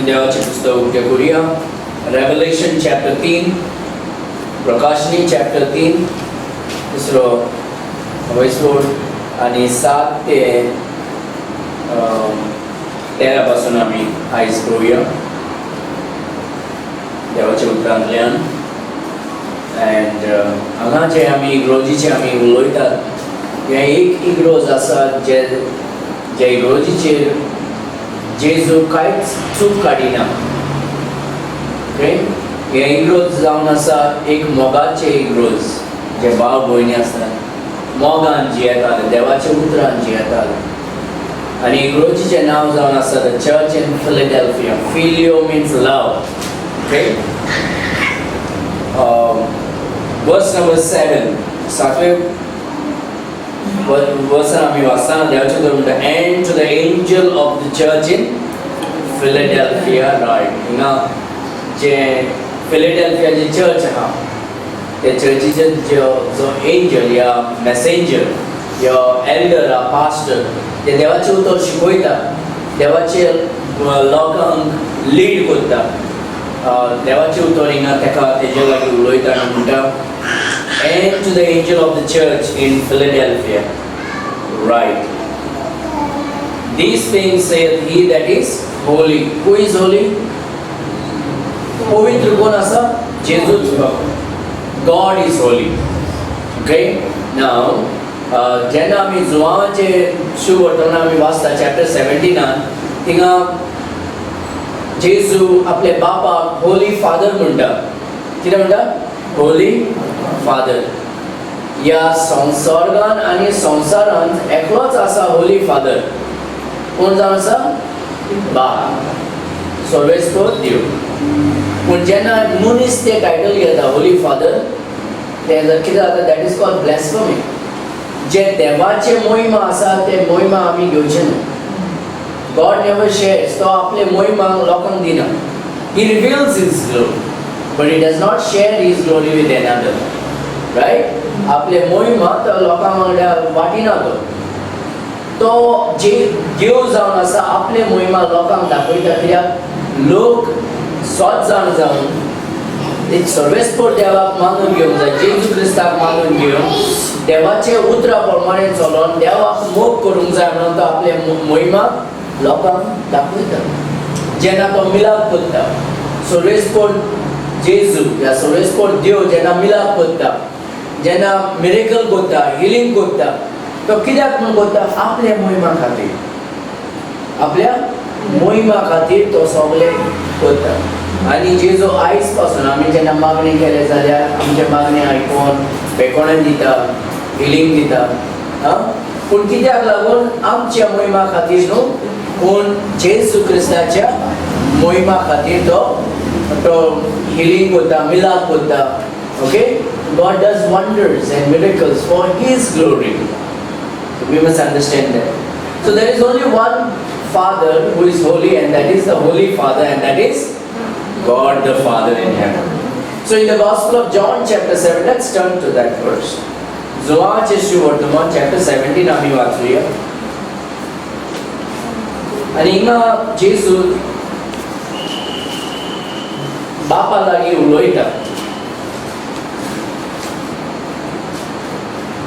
देवाचें पुस्तक उक्तें करुया. रेवलेशन चॅप्टर 3, प्रकाशनी चॅप्टर 3, तिसरो वयसोड आनी 7 ते 13 पासून आमी आयज पळोवया देवाच्या उतरांतल्यान. अँड हांगा जे आमी इग्रोजीचे आमी उलयतात, हे एक इग्रोज आसा जे जे इग्रोजीचेर जेजू कांयच चूक काडिना. ओके, हे इग्रोज जावन आसा एक मोगाचे इग्रोज, जे भाव भयणी आसतात मोगान जियेताले, देवाच्या उतरान जियेताले. आनी इग्रोजीचें नांव जावन आसा the church in Philadelphia. Phileo means love. Okay, verse number 7, सातवे वर्सान आमी वाचतना देवाचें उतर म्हणटा, and to the angel of the church in Philadelphia write. हिंगा जे फिलेडेल्फियाची चर्च आहा त्या चर्चीचे जो जो एंजल या मॅसेंजर या एल्डर आ पास्टर, ते देवाचें उतर शिकयता, देवाचे लोकांक लीड करता. देवाचें उतर हिंगा ताका तेजे लागीं उलयता आनी म्हणटा, and to the angel of the church in Philadelphia write, these things saith he that is holy. Who is holy? पवित्र कोण आसा? जेजूच. God is holy. Okay, now जेन्ना आमी जुवांवाचे शुभवर्तमान आमी वाचता चॅप्टर 17, थिंगा जेजू आपल्या बापाक होली फादर म्हणटा. कितें म्हणटा? होली फादर. ह्या संसर्गान आनी संवसारांत एकलोच आसा होली फादर. कोण जावन आसा? बाप सर्वेस्पर देव. पूण जेन्ना मनीस ते टायटल घेता होली फादर, ते जर कितें जाता, that is called blasphemy. जे देवाचे मोहिमा आसा ते मोहिमा आमी घेवचे न्हू. God never shares. तो आपले मोहिमा लोकांक दिना. He reveals his glory, but he does not share his glory with another, right? आपले मोहिमा तो लोकां वांगडा वांटिना. तो तो जे देव जावन आसा आपले मोहिमा लोकांक दाखयता, कित्याक लोक स्वत जाण जावन एक सर्वेस्पर देवाक मानून घेवंक जाय, जेजू क्रिस्ताक मानून घेवन देवाचे उतरा प्रमाणे चलोन देवाक मोग करूंक जाय म्हणून तो आपले मोहिमा लोकांक दाखयता. जेन्ना तो मिलाप करता, सर्वेस्पर जेजू या सर्वेस्पर देव जेन्ना मिलाप करता, जेन्ना मिरेकल करता, हिलींग करता, तो कित्याक म्हूण करता? आपल्या मोहिमा खातीर. आपल्या मोहिमा खातीर तो सगळें करता. आनी जेजू आयज पासून आमी जेन्ना मागणी केले जाल्यार आमचे मागणी आयकून बेकोणें दिता, हिलींग दिता. आं, पूण कित्याक लागून? आमच्या मोहिमा खातीर न्हू, पूण जेजू क्रिस्ताच्या मोहिमा खातीर तो तो हिलींग करता, मिलाप करता. Okay, God does wonders and miracles for his glory. We must understand that. So there is only one Father who is holy, and that is the Holy Father, and that is God the Father in heaven. So in the Gospel of John chapter 7, let's turn to that verse. जुवाचे शुवर्तमान chapter 17 आमी वाचूया. आनी हिंगा जेजू बापा लागीं उलयता.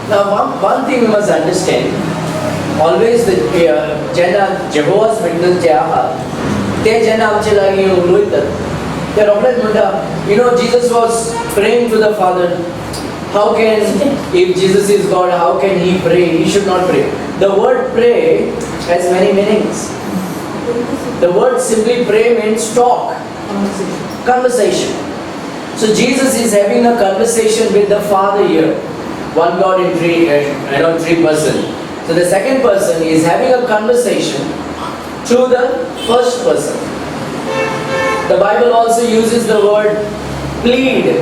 Now, one thing we must understand, always the जेन्ना Jehovah's Witness जे आहात ते जेन्ना आमचे लागीं उलयतात ते रोखडेच म्हणटा, Jesus was praying to the Father. How can, if Jesus is God, how can he pray? He should not pray. The word pray has many meanings. The word simply pray means talk, conversation. So Jesus is having a conversation with the Father here. One God in three, three person. So the second person is having a conversation through the first person. The Bible also uses the word plead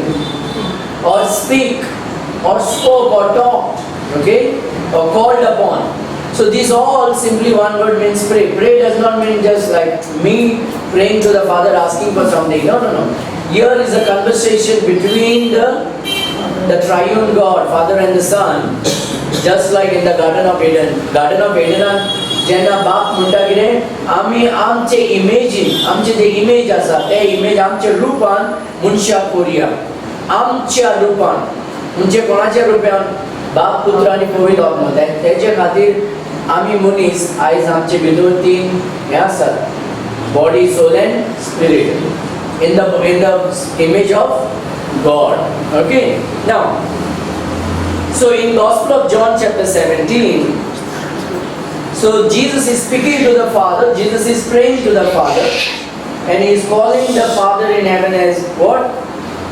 or speak or spoke or talked, okay, or called upon. So these all simply one word means pray. Pray does not mean just like me praying to the Father asking for something. No, no, no. Here is a conversation between the triune God, Father and the Son, just like in the Garden of Eden. Garden of Eden, जेन्ना बाप म्हणटा कितें, आमी आमचे imagine, आमचे जे image आसा ते image आमच्या रुपान मनशाक करुया, आमच्या रुपान. म्हणजे कोणाच्या रुपान? बाप, पुत्र आनी पवित्र आत्मो. तेजे खातीर आमी मनीस आयज आमचे भितर तीन हे आसात, body, soul and spirit, in the image of God. Okay, now so in Gospel of John chapter 17, so Jesus is speaking to the Father, Jesus is praying to the Father, and he is calling the Father in heaven as what?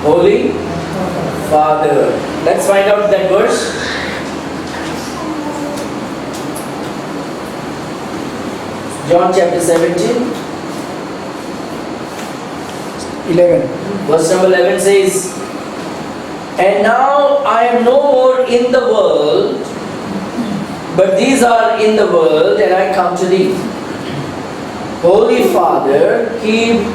Holy Father. Let's find out that verse. John chapter 17, 11. Verse number 11 says, "And now I am no more in the world, but these are in the world, and I come to thee. Holy Father, keep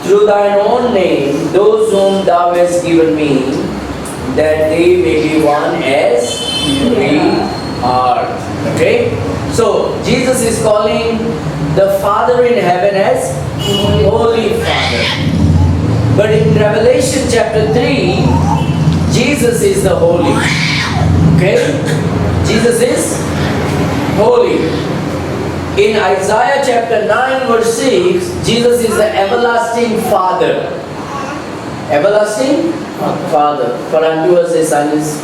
through thine own name those whom thou hast given me, that they may be one as we are." Okay? So, Jesus is calling the Father in heaven as Holy Father. But in Revelation chapter 3, Jesus is the Holy. Okay? Jesus is holy. In Isaiah chapter 9 verse 6, Jesus is the everlasting Father. Everlasting Father. For unto us a son is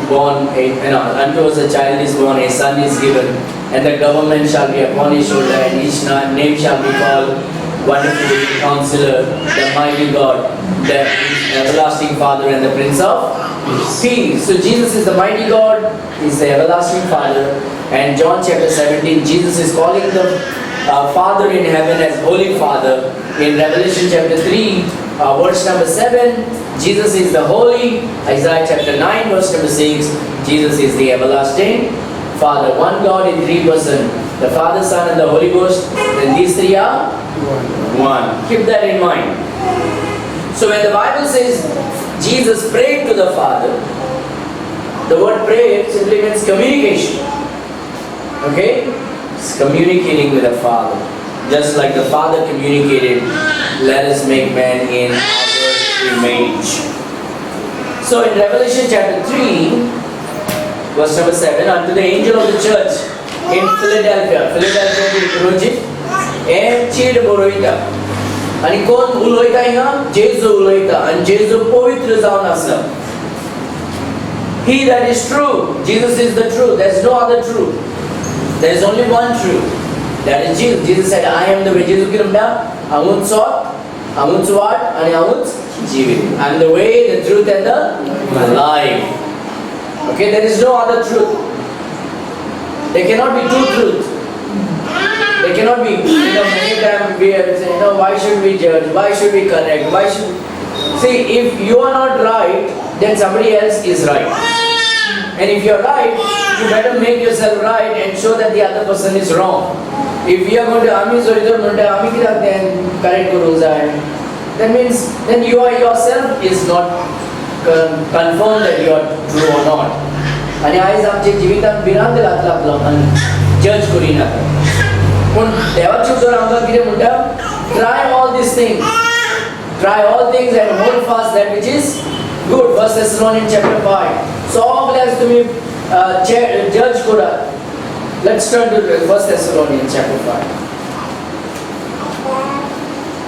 born, a, you know, unto us a child is born, a son is given, and the government shall be upon his shoulder, and his name shall be called Wonderful Counselor, the Mighty God, the Everlasting Father, and the Prince of Peace. So Jesus is the mighty God, he is the everlasting Father. And John chapter 17, Jesus is calling the Father in heaven as Holy Father. In Revelation chapter 3, verse number 7, Jesus is the Holy. Isaiah chapter 9, verse number 6, Jesus is the everlasting Father. One God in three persons, the Father, Son, and the Holy Ghost. Then these three are one. Keep that in mind. So when the Bible says Jesus prayed to the Father, the word pray simply means communication. Okay? It's communicating with the Father. Just like the Father communicated, "Let us make man in our image." So in Revelation chapter 3, verse number 7, unto the angel of the church in Philadelphia, Philadelphia इगर्जेक हे चीट बरयता. आनी कोण उलयता हिंगा? जेजू उलयता. आनी जेजू पवित्र जावन आसा. He that is true, Jesus is the truth. There is no other truth. There is only one truth. That is Jesus. Jesus said, "I am the way." जेजू कितें म्हणटा? हांवूच सत, हांवूच वाट आनी हांवूच जिवीत. I am the way, the truth and the life. Okay, there is no other truth. There cannot be two truths. There cannot be, many times we have said, no, why should we judge? Why should we correct? Why should... See, if you are not right, then somebody else is right. And if you are right, you better make yourself right and show that the other person is wrong. If you are going to आमी जोयतो म्हणटा आमी कित्याक तें correct करूंक जाय, that means then you are yourself is not confirmed that you are true or not. आनी आयज आमच्या जिवितांत भिरांत घातला लोकांनी जज करिनाका. पूण देवाचें उतर आमकां कितें म्हणटा? Try all these things, try all things and hold fast that which is good. First Thessalonians chapter 5. सगल्याक तुमी जज करात. Let's turn to First Thessalonians chapter 5.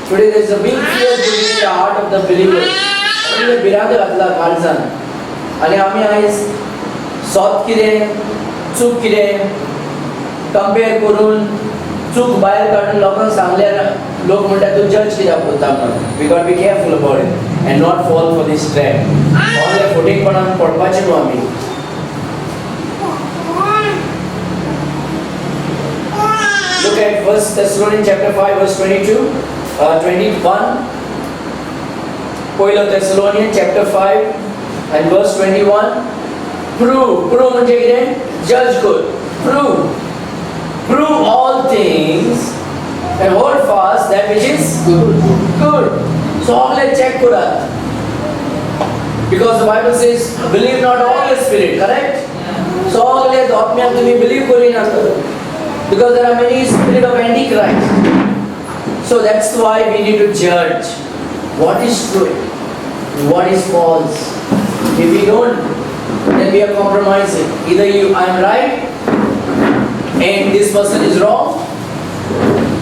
Today there is a big fear put in the heart of the believers. म्हणजे भिरांत घातला काळजान आनी आमी आयज सत कितें, चूक कितें कंपेर करून चूक भायर काडून लोकांक सांगल्यार लोक म्हणटा तूं जज कित्याक करता म्हणून. We got be careful about it and not fall for this trap. सगळे फटींगपणान पडपाचें न्हू आमी. Look at First Thessalonians chapter 5 verse 22, 21. पयलो Thessalonians chapter 5 and verse 21. Prove, prove म्हणजे कितें? जज कर. Prove. Prove all things and hold fast that which is good. सगळे check करात. Because the Bible says, "Believe not all the spirit," correct? सगळे आत्म्याक तुम्ही believe करिनाका. Because there are many spirit of antichrist. So that's why we need to judge what is true, what is false. If we don't, then we are compromising. Either you I am right and this person is wrong,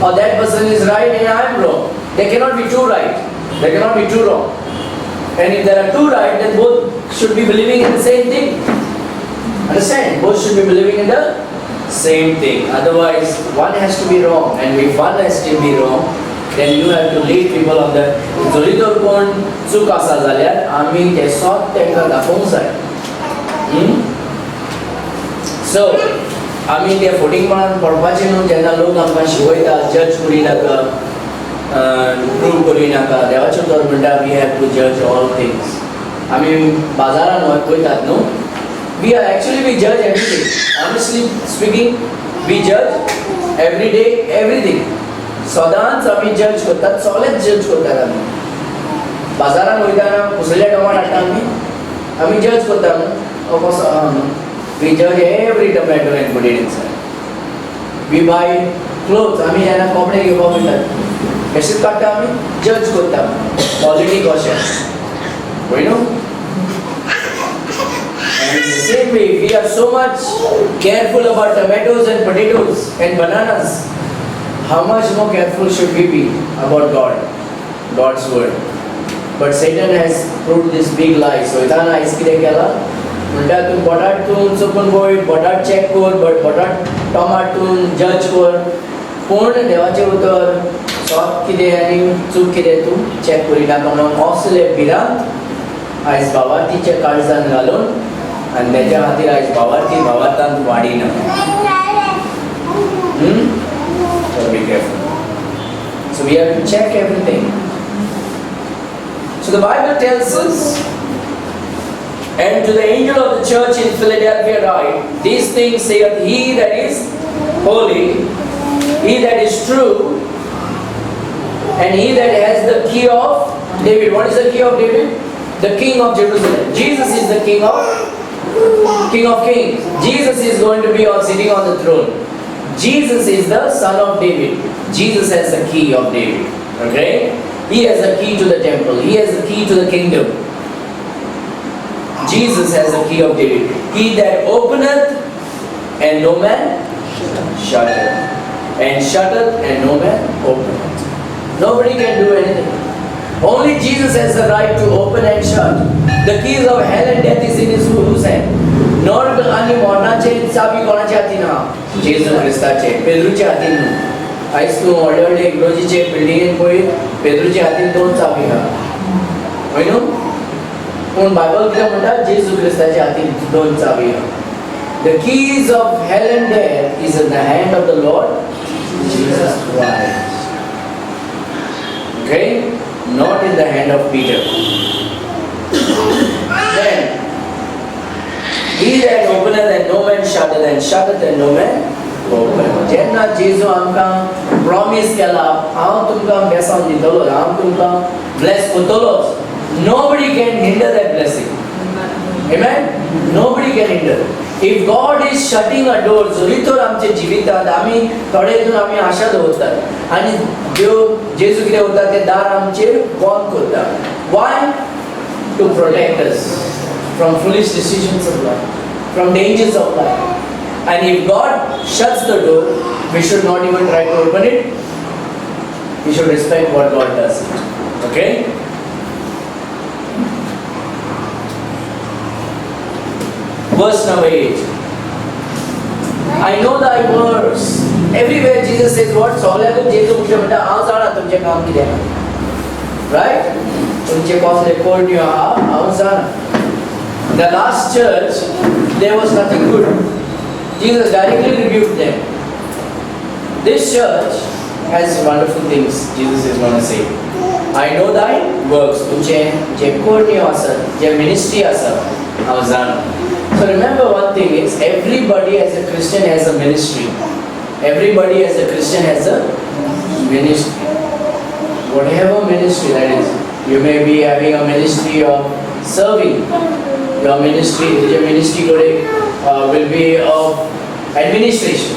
or that person is right and I am wrong. There cannot be two right. There cannot be two wrong. And if there are two right, then both should be believing in the same thing. Understand? Both should be believing in the same thing. Otherwise, one has to be wrong. And if one has to be wrong, then you have to lead people on the जरी तर कोण चूक आसा जाल्यार आमी ते सत तांकां दाखोवंक जाय. सो आमी ते फटींगपणान पडपाचें न्हू. जेन्ना लोक आमकां शिकयता जज करी नाका, प्रूव करी नाका, देवाचें उतर म्हणटा we have to judge all things. आमी बाजारान वयतात न्हू, we are actually we judge everything. Honestly speaking, we judge every day everything. सदांच आमी जज करतात, सगळेच जज करतात. आमी बाजारान वयतना कुसल्या टमाट हाडटा आमी, आमी जज करता न्हू, हो कसो आहा न्हू. We judge every tomato and put it inside. We buy clothes. आमी जेन्ना कपडे घेवपाक वयतात कशेंच काडटा आमी, जज करता क्वॉलिटी कशें पळय न्हू. And in the same way, we are so much careful about tomatoes and potatoes and bananas. How much more careful should we be about God, God's word? But Satan has proved this big lie. सैतान आयज कितें केलां म्हणटा, तूं बटाट तूं चुकून पळय, बटाट चॅक कर, बट बटाट टमाट तूं जज कर, पूण देवाचें उतर सत कितें आनी चूक कितें तूं चॅक करिनाका म्हणून असले भिरांत आयज भावार्थीच्या काळजान घालून आनी तेच्या खातीर आयज भावार्थी भावार्थांत वाडिना. So be careful. So we have to check everything. So the Bible tells us, and to the angel of the church in Philadelphia write, these things saith he that is holy, he that is true, and he that has the key of David. What is the key of David? The king of Jerusalem. Jesus is the king of kings. Jesus is going to be on sitting on the throne. Jesus is the son of David. Jesus has the key of David. Okay? He has the key to the temple. He has the key to the kingdom. Jesus has the key of David. He that openeth and no man shutteth, and shutteth and no man openeth. Nobody can do anything. Only Jesus has the right to open and shut. The keys of hell and death is in his whose hand? नर्क आनी मरणाचे चाबी कोणाच्या हातीन आहा? जेजू क्रिस्ताचे, पेद्रूच्या हातीन न्हू. आयज तूं व्हडले व्हडले इग्रोजीचे बिल्डिंगेन पळय, पेद्रूच्या हातीन दोन चाबी आहा, हय न्हू? पूण बायबल कितें म्हणटा? जेजू क्रिस्ताच्या हातीन दोन चाबी आहा. The keys of hell and death is in the hand of the Lord Jesus Christ. Okay? Not in the hand of Peter. Then, he that openeth and no man shutteth, and shutteth and no man openeth. जेन्ना जेजू आमकां promise केला, हांव तुमकां बेसांव दितलो, हांव तुमकां Blaise करतलोच, nobody can hinder that blessing. Amen? Nobody can hinder. If God is shutting a door, जरी तर आमच्या जिवितांत आमी थोडे हितून आमी आशा दवरतात आनी देव जेजू कितें करता, ते दार आमचेर बंद करता. Why? To protect us from foolish decisions of life, from dangers of life. And if God shuts the door, we should not even try to open it. We should respect what God does. Okay? Verse number 8. I know thy works. Everywhere Jesus says what? सगळ्याकूच जेजू कितें म्हणटा, हांव जाणा तुमचें काम कितें आहा. Right? तुमचें कसले कोरण्यो आहा हांव जाणा. The last church, there was nothing good. Jesus directly rebuked them. This church has wonderful things Jesus is going to say. I know thy works. तुमचें जे कोरण्यो आसात, जे मिनिस्ट्री आसा, हांव जाणा. So remember one thing is, everybody as a Christian has a ministry. Everybody as a Christian has a ministry. Whatever ministry that is. You may be having a ministry of serving. Your ministry, your ministry will be of administration.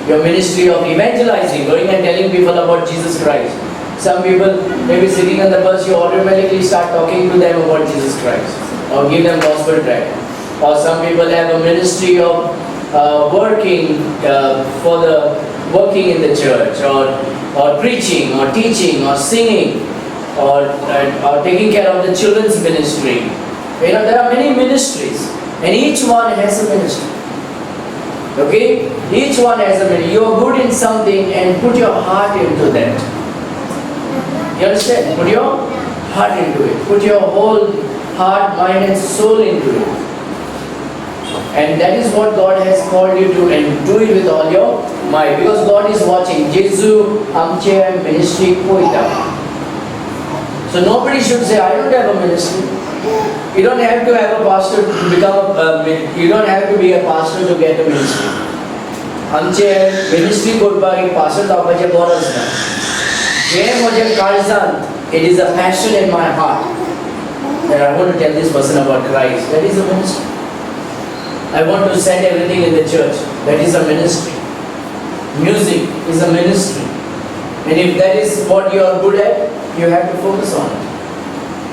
Your ministry of evangelizing, going and telling people about Jesus Christ. Some people may be sitting on the bus, you automatically start talking to them about Jesus Christ or give them gospel tract. Or some people have a ministry of working for the working in the church, or preaching or teaching or singing or taking care of the children's ministry. There are many ministries and each one has a ministry. Okay? Each one has a ministry. You are good in something and put your heart into that. You understand? Put your heart into it. Put your whole heart, mind and soul into it. And that is what God has called you to, and do it with all your might. Because God is watching. Jesu आमचे ministry पळयता. So nobody should say, "I don't have a ministry." You don't have to have a pastor to become a, you don't have to be a pastor to get a ministry. आमचे ministry करपाक एक pastor जावपाचें गरज ना. जें म्हज्या काळजांत, it is a passion in my heart that I want to tell this person about Christ. That is a ministry. I want to set everything in the church. That is a ministry. Music is a ministry. And if that is what you are good at, you have to focus on it.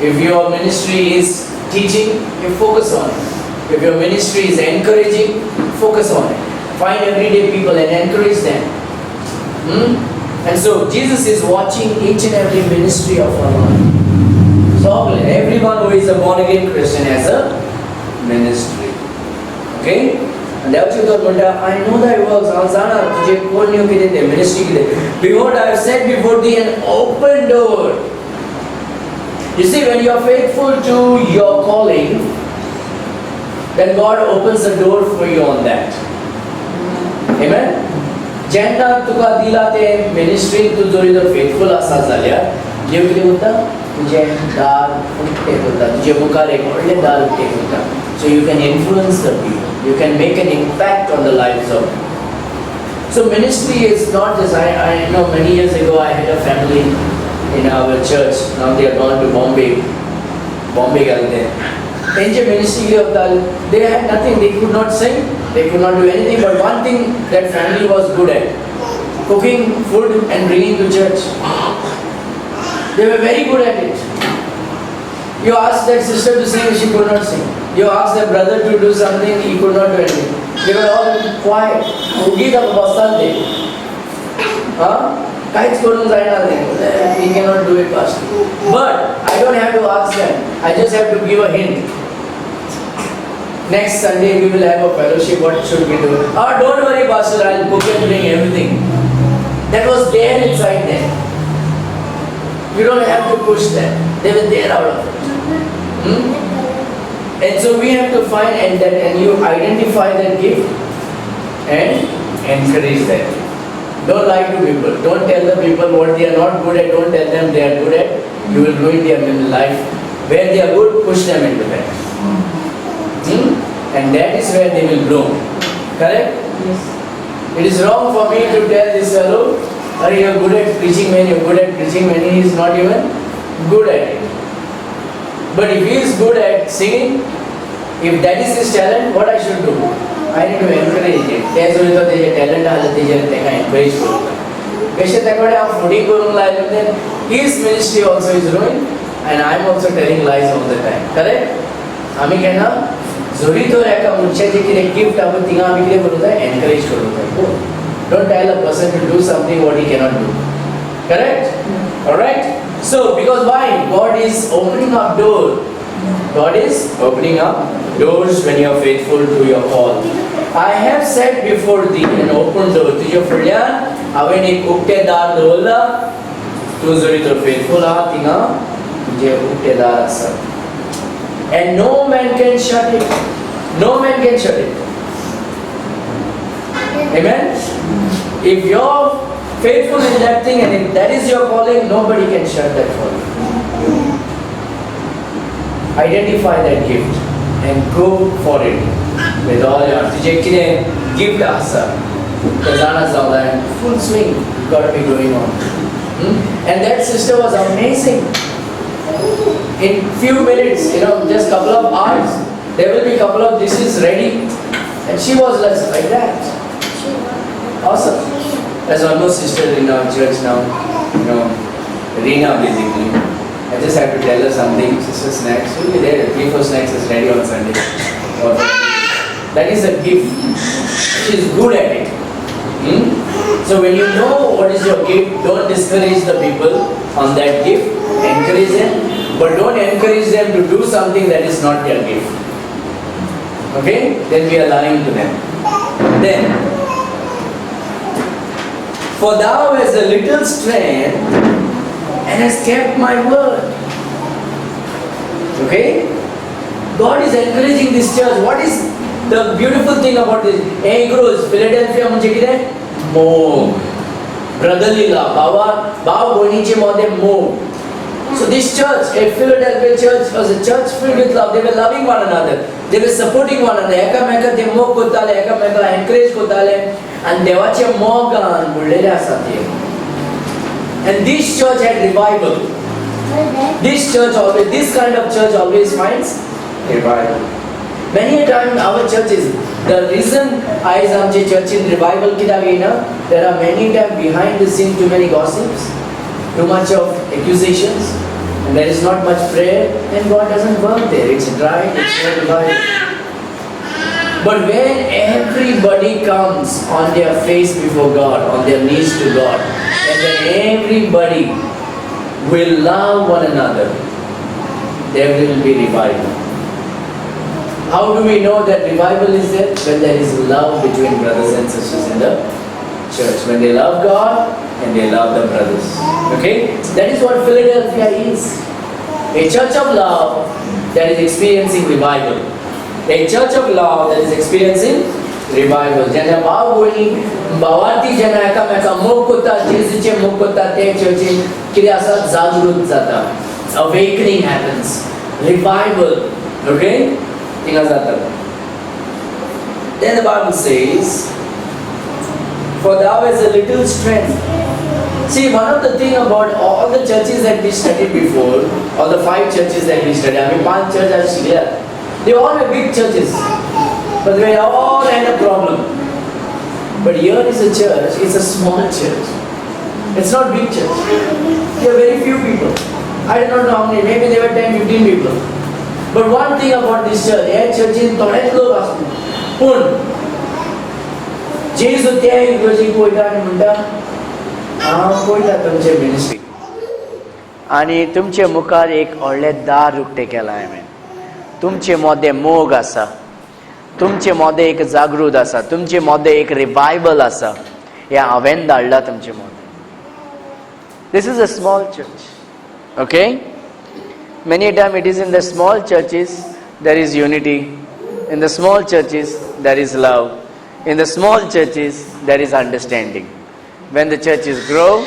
If your ministry is teaching, you focus on it. If your ministry is encouraging, focus on it. Find everyday people and encourage them. And so Jesus is watching each and every ministry of our life. So everyone who is a born again Christian has a ministry. Okay? And देवाचें उतर म्हणटा, "I know thy works." हांव जाणा तुजें कोण new कितें तें ministry कितें. "Behold, I have set before thee an open door." You see, when you are faithful to your calling, then God opens the door for you on that. Amen? जेन्ना तुका दिला तें मिनिस्ट्रीन तूं जरी जर फेथफूल आसा जाल्यार देव कितें करता? तुजें दार उक्तें करता. तुजे मुखार एक व्हडलें दार उक्तें करता, so you can influence the people, you can make an impact on the lives of. So ministry is not just, I know many years ago I had a family in our church. Now they are gone to Bombay. Bombay गेले ते. तेंचे ministry कितें करता? They had nothing. They could not sing. They could not do anything. But one thing that family was good at, cooking food and bringing to church. They were very good at it. You asked that sister to sing, she could not sing. You asked that brother to do something, he could not do anything. They were all quiet. ओगीच बसतात ते. हा, कांयच करूंक जायना ते. "He cannot do it, pastor." But I don't have to ask them. I just have to give a hint. "Next Sunday we will have a fellowship. What should we do?" "Ah, don't worry, pastor. I'll cook and bring everything." That was there inside them. You don't have to push them. They were there out of it. And so we have to find and that and you identify that gift and encourage that. Don't lie to people. Don't tell the people what they are not good at. Don't tell them they are good at. You will ruin their life. Where they are good, push them into that. And that is where they will bloom. Correct? Yes. It is wrong for me to tell this fellow, "Are you good at preaching, man, you're good at preaching," when he is not even good at it. But if he is good at singing, if that is his talent, what I should do? I need to encourage him. ते जरी तो तेजें talent आसलें तेजेर ताका encourage करूंक जाय. बेश्टें ताका कडेन हांव फुडें करूंक लायलो, then his ministry also is ruined and I am also telling lies all the time. Correct? आमी केन्ना जरी तर एका मनशाचें कितें गिफ्ट आहा पळय, थिंगा आमी कितें करूंक जाय? एनकरेज करूंक जाय. Don't tell a person to do something what he cannot do. Correct? Alright? So, because why? God is opening up door. God is opening up doors when you are faithful to your call. "I have set before thee an open door." तुज्या फुडल्यान हांवें एक उक्तें दार दवरलां. तूं जरी तर फेथफूल आहा, थिंगा तुजें उक्तें दार आसा. And no man can shut it. No man can shut it. Amen? If you're faithful in that thing and if that is your calling, nobody can shut that for you. Identify that gift and go for it with all your तुजें कितें gift आसा तें जाणा जावंक जाय. Full swing got to be going on. And that sister was amazing. In few minutes, just couple of hours, there will be couple of dishes ready, and she was like that. Awesome. There's one more sister in our church now, Reena basically. I just have to tell her something. Sister Snacks will be there. 3-4 snacks is ready on Sunday. That is a gift. She is good at it. So when you know what is your gift, don't discourage the people on that gift. Encourage them, but don't encourage them to do something that is not their gift. Okay? Then we are lying to them. Then, for thou hast a little strength and hast kept my word. Okay? God is encouraging this church. What is the beautiful thing about this? हे इग्रोज Philadelphia म्हणजे कितें? मोग, brotherly love, भावा भाव भयणीचे मदें मोग. So this church, a Philadelphia church, was a church filled with love. They were loving one another. They were supporting one another. एकामेकाक ते मोग करताले, एकामेकाक एनकरेज करताले आनी देवाचे मोगान बुडलेले आसा ते. And this church had revival. This church always, this kind of church always finds revival. Many a time our churches, the reason आयज आमचे चर्चीन revival कित्याक येयना, there are many time behind the scene too many gossips, too much of accusations, and there is not much prayer, and God doesn't work there. It's dry, it's no revival. But when everybody comes on their face before God, on their knees to God, and when everybody will love one another, there will be revival. How do we know that revival is there? When there is love between brothers and sisters in the church. When they love God and they love the brothers. Okay? That is what Philadelphia is. A church of love that is experiencing revival. A church of love that is experiencing revival. जेन्ना भाव भयणी भावार्थी जेन्ना एकामेका मोग करता, जेजूचे मोग करता, ते चर्चीन कितें आसा, जागृत जाता. Awakening happens. Revival. Okay? थिंगा जाता. Then the Bible says, for thou hast a little strength. See, one of the thing about all the churches that we studied before, all the five churches that we studied, I mean, पांच church आज शिकल्यात, they all were big churches, but they all had a problem. But here is a church, it's a small church. It's not big church. There are very few people. I do not know how many, maybe there were 10, 15 people. But one thing about this church, ह्या चर्चीन थोडेच लोक आसले, पूण जेजू त्या इगर्जीक वयता आनी म्हणटा, हांव पळयता तुमचे मिनिस्ट्री आनी तुमचे मुखार एक व्हडलें दार उक्तें केलां हांवें. तुमचे मोदें मोग आसा, तुमचे मोदें एक जागृत आसा, तुमचे मोदें एक रिवायवल आसा, हें हांवें धाडलां तुमचे मोदें. This is a small church, okay? Many a time it is in the small churches there is unity. In the small churches there is love. In the small churches there is understanding. When the churches grow,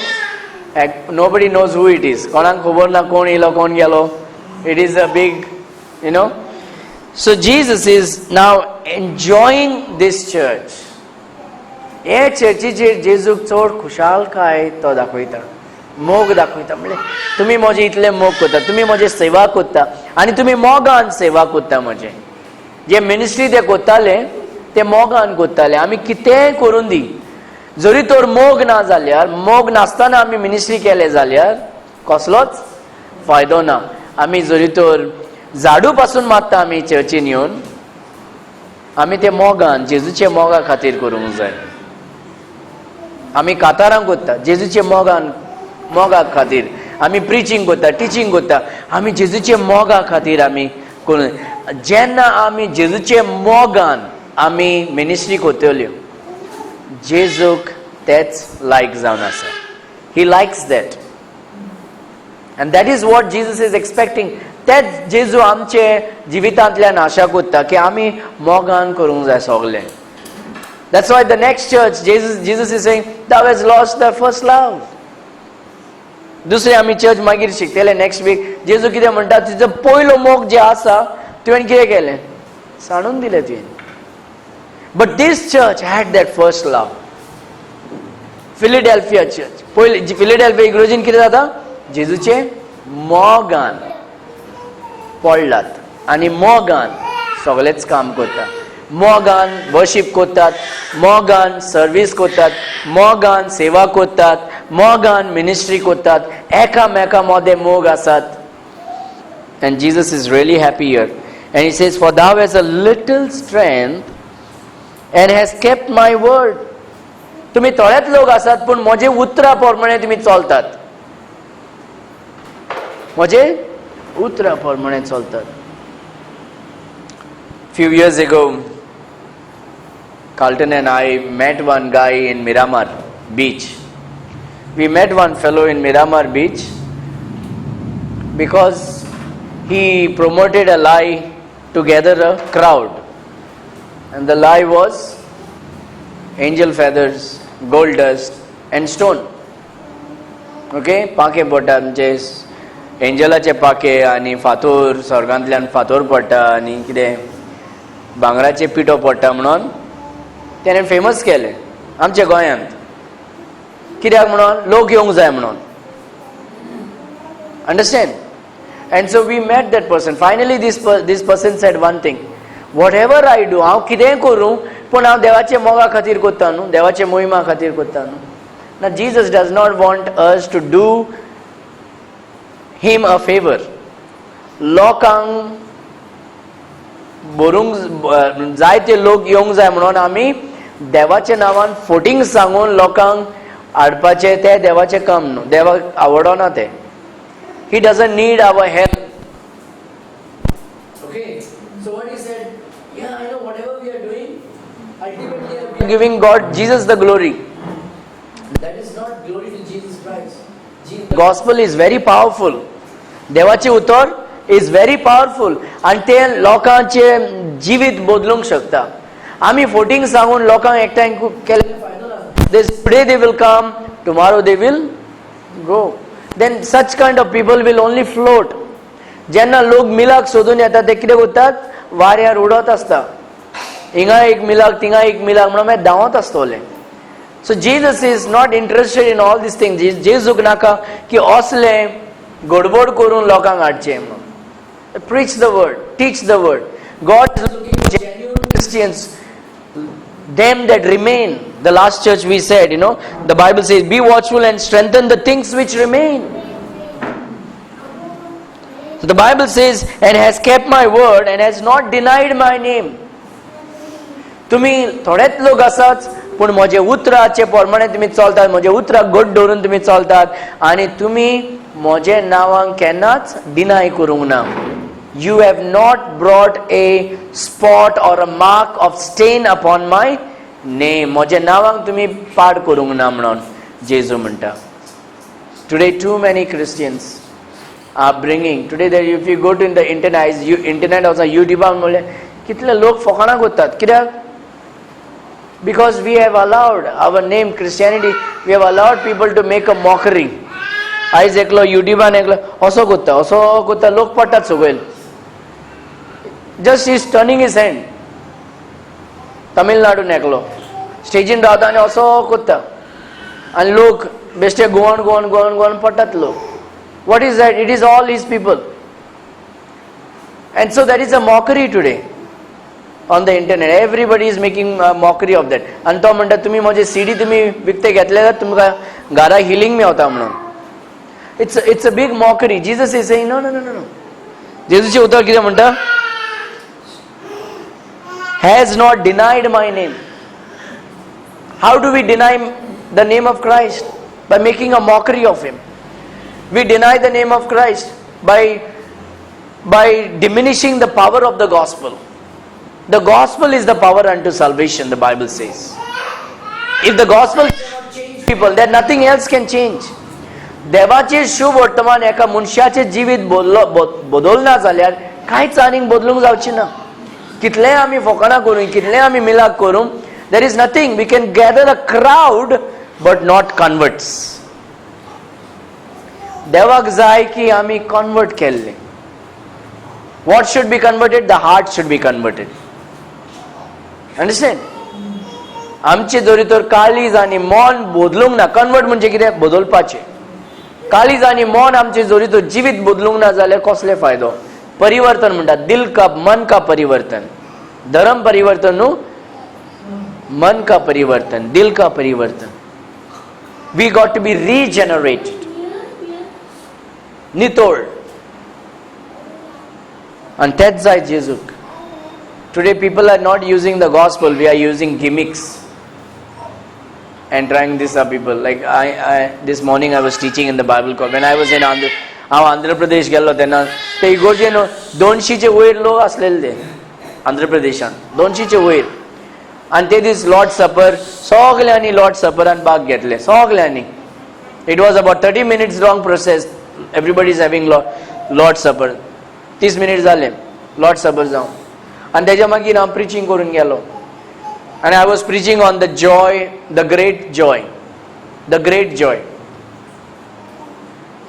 nobody knows who it is. कोणाक खबर ना कोण येयलो कोण गेलो. It is a big. So Jesus is now enjoying this church. हे चर्चीचेर जेजूक चड खुशालकाय तो दाखयता, मोग दाखयता. म्हणलें तुमी म्हजे इतले मोग करता, तुमी म्हजे सेवा करता आनी तुमी मोगान सेवा करता. म्हजे जे मिनिस्ट्री ते करताले ते मोगान करताले. आमी कितेंय करून दी, जरी तर मोग ना जाल्यार, मोग नासतना आमी मिनिस्ट्री केले जाल्यार कसलोच फायदो ना. आमी जरी तर झाडू पासून मारता आमी चर्चीन येवन, आमी ते मोगान जेजूच्या मोगा खातीर करूंक जाय. आमी कातारां करता जेजूच्या मोगान, मोगा खातीर. आमी प्रिचींग करता, टिचींग करता, आमी जेजूच्या मोगा खातीर आमी करून. जेन्ना आमी जेजूच्या मोगान आमी मिनिस्ट्री करतल्यो, जेजूक तेच लायक जावन आसा. He likes that and that is what Jesus is expecting. तेच जेजू आमचे जिवितांतल्यान आशा करता की आमी मोगान करूंक जाय सगलें. That's why the next church, Jesus is saying, thou hast lost thy first love. दुसरे आमी चर्च मागीर शिकतले नेक्स्ट वीक. जेजू कितें म्हणटा, तुजो पयलो मोग जे आसा तुवें कितें केलें, सांडून दिलें तुवें. But this church had that first love. Philadelphia church पयले, फिलिडेल्फिया इगर्जीन कितें जाता, जेजूचे मोगान पडलात आनी मोगान सगळेच काम करता. मोगान वर्शीप करतात, मोगान सर्वीस करतात, मोगान सेवा करतात, मोगान मिनिस्ट्री करतात, एकामेका मदें मोग आसात. And Jesus is really happy here. And he says, "For thou hast a little strength and hast kept my word." तुम्ही थोडेच लोक आसात, पूण म्हजे उतरा प्रमाणे तुमी चलतात, म्हजे उतरा प्रमाणे चलतात. Few years ago, Carlton and I met one guy in Miramar Beach. We met one fellow in Miramar Beach because he promoted a lie to gather a crowd. And the lie was angel feathers, gold dust, and stone. Okay, पाखे पडटा, म्हणजे एंजलाचे पाखे आनी फातोर, स्वर्गांतल्यान फातोर पडटा आनी कितें भांगराचे पिठो पडटा म्हणून तेणें फेमस केलें आमच्या गोंयांत. कित्याक म्हणून? लोक येवंक जाय म्हणून. Understand? And so we met that person. Finally, this person said one thing: "Whatever I do, हांव कितेंय करूं, पूण हांव देवाचे मोगा खातीर करता न्हू, देवाचे मोहिमा खातीर करता न्हू." ना, Jesus does not want us to do him a favour. लोकांक भरूंक जायते लोक येवंक जाय म्हणून आमी देवाच्या नांवान फोटींग सांगून लोकांक हाडपाचें, तें देवाचें काम न्हू. देवाक आवडना तें. He doesn't need our help. Okay, so what he said, "Yeah, I know whatever we are doing, ultimately we are giving God, Jesus the glory." That is not glory to Jesus Christ. The gospel is very powerful. देवाचें उतर is very powerful आनी तें लोकांचें जिवीत बदलूंक शकता. आमी फोटींग सांगून लोकांक एकठांय केल्यार फायदो ना. This today they will come, tomorrow they will go. Then such kind of people will only float. जेन्ना लोक मिलाक सोदून येतात, ते कितें करतात? वाऱ्यार उडत आसता. हिंगा एक मिलाक, थिंगा एक मिलाक म्हणून मागीर धांवत आसतले. So Jesus is not interested in all these things. जेजूक नाका की असले गडबड करून लोकांक हाडचें म्हणून. Preach the word, teach the word. God is looking genuine Christians, them that remain. The last church we said, the Bible says, "Be watchful and strengthen the things which remain." So the Bible says, "And has kept my word and has not denied my name." तुम्ही थोडेच लोक आसात, पूण म्हजे उतराचे प्रमाणे तुमी चलतात, म्हजे उतराक घट दवरून तुमी चलतात आनी तुमी म्हजे नांवांक केन्नाच डिनाय करूंक ना. You have not brought a spot or a mark of stain upon my name. म्हज्या नांवांक तुमी पाड करूंक ना म्हणून जेजू म्हणटा. Today too many Christians are bringing, today that if you go to in the internet, you internet वचा, युट्यूबार म्हणल्यार कितले लोक फकाणां करतात. कित्याक? Because we have allowed our name Christianity, we have allowed people to make a mockery. आयज एकलो युट्यूबान एकलो असो करता, असो करता, लोक पडटात सकयल. Just is turning his hand. तमिळनाडून एकलो स्टेजीन रावता आनी असो करता आनी लोक बेश्टे गोवन गोवन गोवन गोवन पडटात लोक. What is that? It is all his people. And so there is a mockery today on the internet. Everybody is making mockery of that. आनी तो म्हणटा, तुमी म्हजे सीडी तुमी विकते घेतले जाल्यार तुमकां घरा हिलींग मेवता म्हणून. It's a big mockery. Jesus is saying, "No, no, no, no." जेजूचें उतर कितें म्हणटा? "Has not denied my name." How do we deny the name of Christ? By making a mockery of him. We deny the name of Christ by diminishing the power of the gospel. The gospel is the power unto salvation, the Bible says. If the gospel cannot change people, then nothing else can change. देवाचे शुभ वर्तमान एका मनशाचें जिवीत बदलो बदलना जाल्यार कांयच आनीक बदलूंक जावची ना. कितलेय आमी फकाणां करूं, कितलेय आमी मिलाक करूं, there is nothing. We can gather a crowd but not converts. देवाक जाय की आमी कन्वर्ट केल्ले. What should be converted? The heart should be converted. Understand? आमचे जरी तर काळीज आनी मन बदलूंक ना, कन्वर्ट म्हणजे कितें? बदलपाचें. काळीज आनी मन आमचे जरी तर जिवीत बदलूंक ना जाल्यार कसले फायदो? परिवर्तन म्हणटात, दिल का मन का परिवर्तन. धर्म परिवर्तन न्हू, मन का परिवर्तन, दिल का परिवर्तन. We got to be regenerated, नितोळ. आनी तेच जाय जेजूक. Today people are not using the gospel, we are using gimmicks and trying this up people. Like I this morning I was teaching in the Bible college. When I was in Andhra, हांव आंध्र प्रदेश गेल्लो तेन्ना ते इगोर्जेन 200चे वयर लोक आसलेले ते आंध्र प्रदेशान, 200चे वयर. आनी ते दीस लॉर्ड सपर सगल्यांनी लॉर्ड सपरान भाग घेतले सगल्यांनी. It was about 30 minutes long process. Everybody is having Lord Supper. 30 minute जाले लॉर्ड सपर जावन आनी तेज्या मागीर हांव प्रिचींग करून गेलो आनी I was preaching on the joy, the great joy, the great joy.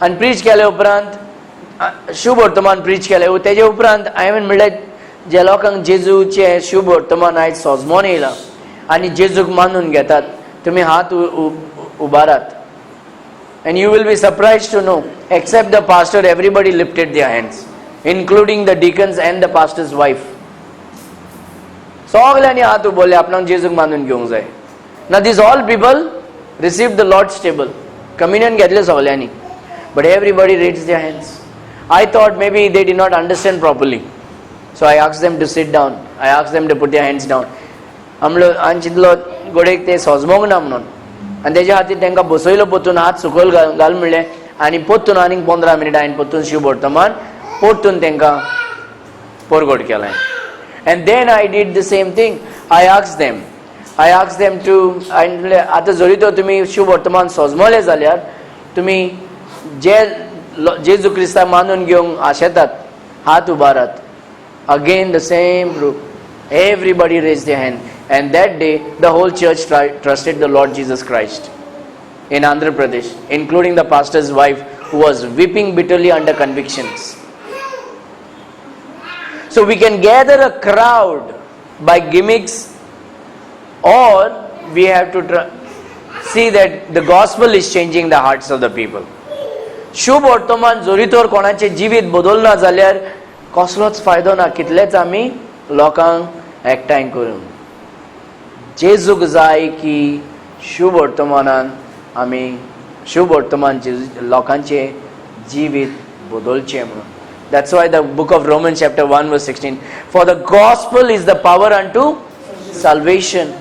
आनी प्रीच केले उपरांत, शुभ वर्तमान प्रीच केले तेजे उपरांत हांवें म्हणलें, जे लोकांक जेजूचें शुभ वर्तमान आयज सोजमोन येयलां आनी जेजूक मानून घेतात, तुमी हात उबारात. And you will be surprised to know, except the pastor, everybody lifted their hands, including the deacons and the pastor's wife. सगल्यांनी हात उबोले, आपणाक जेजूक मानून घेवंक जाय ना. These all people receive the Lord's table, communion घेतले सगल्यांनी, but everybody raised their hands. I thought maybe they did not understand properly, so I asked them to sit down. I asked them to put their hands down. म्हणलो हांवें चिंतलो घडयेक ते सोजमोंक ना म्हणून. आनी तेज्या खातीर तांकां बसयलो, परतून हात सकयल घाल घाल म्हणलें आनी परतून आनीक 15 मिनटां हांवें परतून शिव वर्तमान परतून तांकां परगट केलें. And then I did the same thing. I asked them to, हांवें म्हणलें, आतां जरी तर तुमी शुभ वर्तमान सोजमले जाल्यार तुमी जे जेजू क्रिस्ताक मानून घेवंक आशेतात, हात उबारात. Again the same group. Everybody raised their hand. And that day, the whole church trusted the Lord Jesus Christ in Andhra Pradesh, including the pastor's wife, who was weeping bitterly under convictions. So we can gather a crowd by gimmicks, or we have to see that the gospel is changing the hearts of the people. शुभ वर्तमान जरी तर कोणाचें जिवीत बदलना जाल्यार कसलोच फायदो ना कितलेच आमी लोकांक एकठांय करून. जेजूक जाय की शुभ वर्तमानान आमी शुभ वर्तमान लोकांचें जिवीत बदलचें म्हणून. That's why the book of Romans chapter 1 verse 16, for the gospel is the power unto salvation.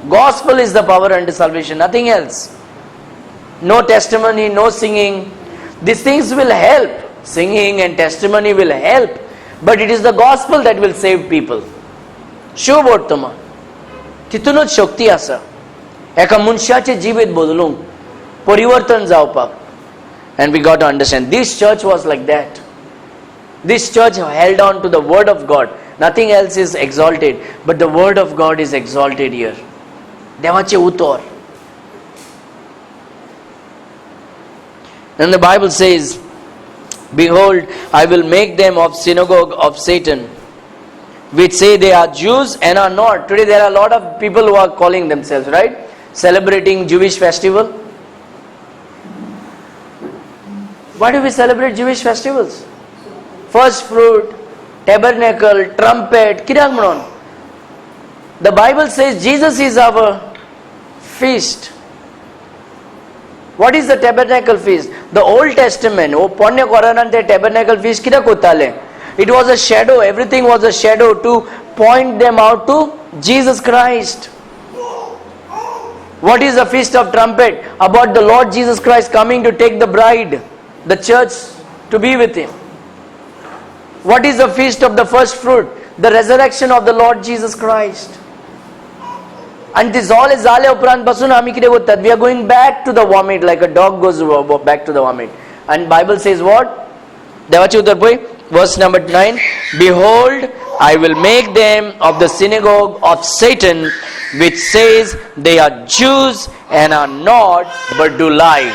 Gospel is the power unto salvation, nothing else. No testimony, no singing. These things will help. Singing and testimony will help, but it is the gospel that will save people. शुभ वर्तमान तितूनच शक्ती आसा एका मनशाचें जिवीत बदलूंक, परिवर्तन जावपाक. And we got to understand this church was like that. This church held on to the word of God. Nothing else is exalted, but the word of God is exalted here. देवाचें उतर. And the Bible says, "Behold, I will make them of synagogue of Satan, which say they are Jews and are not." Today there are a lot of people who are calling themselves, right? Celebrating Jewish festival. Why do we celebrate Jewish festivals? First fruit, tabernacle, trumpet, कित्याक म्हणून? The Bible says Jesus is our feast. What is the tabernacle feast? The Old Testament, ओ पोरण्या कोरानान ते tabernacle feast कित्याक करताले? It was a shadow, everything was a shadow to point them out to Jesus Christ. What is the Feast of Trumpet? About the Lord Jesus Christ coming to take the bride, the church, to be with him. What is the feast of the first fruit? The resurrection of the Lord Jesus Christ. And this all is जाले उपरांत पासून आमी कितें करतात? We are going back to the vomit, like a dog goes back to the vomit. And Bible says what? देवाचें उतर पळय, verse number 9: "Behold, I will make them of the synagogue of Satan, which says they are Jews and are not, but do lie."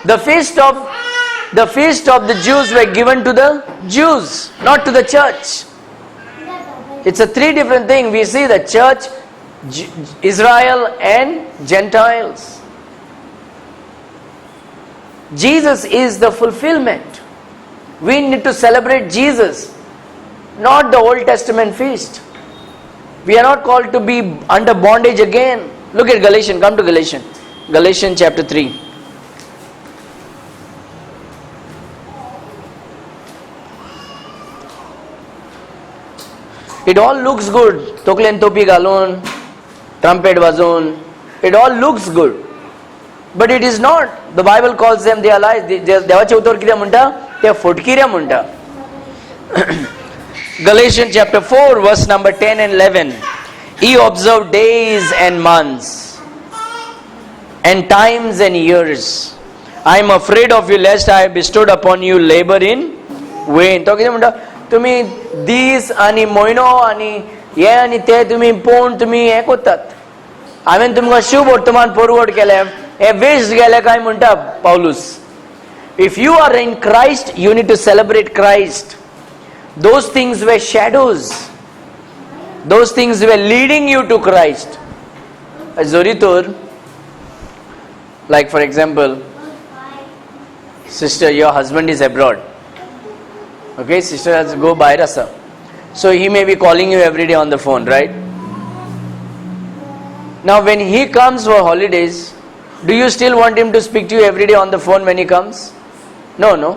The feast of the Jews were given to the Jews, not to the church. It's a three different thing. We see the church, Israel and Gentiles. Jesus is the fulfillment. We need to celebrate Jesus. not the Old Testament feast. We are not called to be under bondage again. Look at Galatians. Come to Galatians. Galatians chapter 3. It all looks good. तोकलेन topi घालून, trumpet वाजोवन, it all looks good. But it is not. The Bible calls them, they are lies. देवाचें उतर कितें म्हणटा? ते फटकिरे म्हणटा. Galatians chapter 4 verse number 10 and 11. Ye observe days and months and times and years. I am afraid of you lest I have bestowed upon you labor in vain. तो कितें म्हणटा? तुमी दीस आनी म्हयनो आनी हे आनी ते तुमी पळोवन तुमी हें करतात. हांवें तुमकां शुभ वर्तमान फॉरवर्ड केलें, हे वेस्ट गेले काय म्हणटा Paulus. If you are in Christ, you need to celebrate Christ. Those things were shadows. Those things were leading you to Christ. जरी तर, like for example, sister, your husband is abroad. Okay, sister has go भायर आसा. So he may be calling you every day on the phone, right? Now when he comes for holidays, do you still want him to speak to you every day on the phone when he comes? No, no.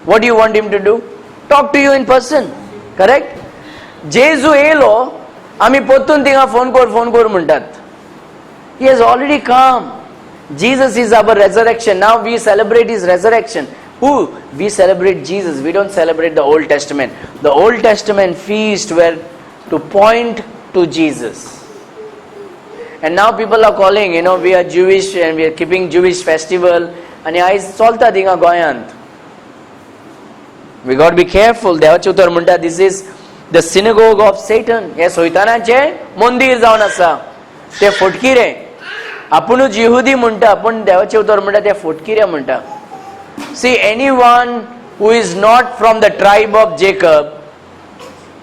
What do you want him to do? Talk to you in person. Correct? जेजू येयलो, आमी परतून थिंगा phone कर phone कर म्हणटात. He has already come. Jesus is our resurrection. Now we celebrate his resurrection. Who? We celebrate Jesus. We don't celebrate the Old Testament. The Old Testament feast were to point to Jesus. And now people are calling, you know, we are Jewish and we are keeping Jewish festival. आनी आयज चलता थिंगा गोंयांत. We got to be careful. देवाचें उतर म्हणटा, this is the synagogue of Satan. हें सैतानाचें मंदीर जावन आसा. ते फटकिरे. आपुणूच यहुदी म्हणटा, पूण देवाचें उतर म्हणटा ते फटकिरे म्हणटा. See, anyone who is not from the tribe of Jacob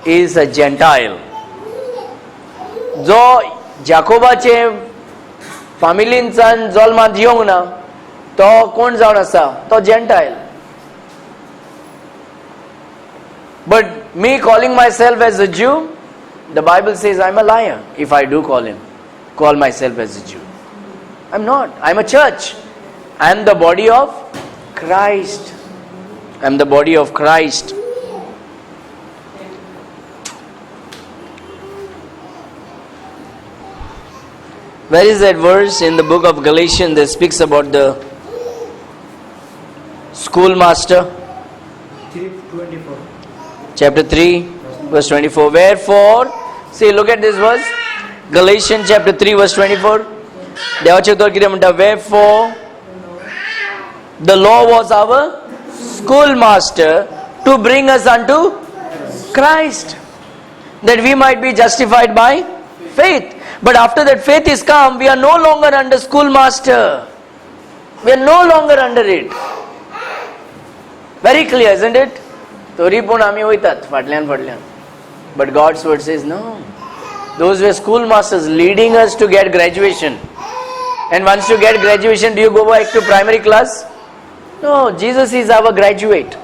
is a Gentile. जो जाकोबाचे फामिलींचान जल्मांत येवंक ना तो कोण जावन आसा? तो Gentile. But me calling myself as a Jew, the Bible says I'm a liar if I do call myself as a Jew. I'm not. I'm a church. I'm the body of Christ. I'm the body of Christ. Where is that verse in the book of Galatians that speaks about the schoolmaster? 3:24. Chapter 3, verse 24. Wherefore, see, look at this verse. Galatians chapter 3, verse 24. देवाचें उतर कितें म्हणटा? Wherefore, the law was our schoolmaster to bring us unto Christ, that we might be justified by faith. But after that faith is come, we are no longer under schoolmaster. We are no longer under it. Very clear, isn't it? तरी पूण आमी वयतात फाटल्यान फाटल्यान. But God's word says no. Those were schoolmasters leading us to get graduation. And once you get graduation, do you go back to primary class? No, Jesus is our graduate.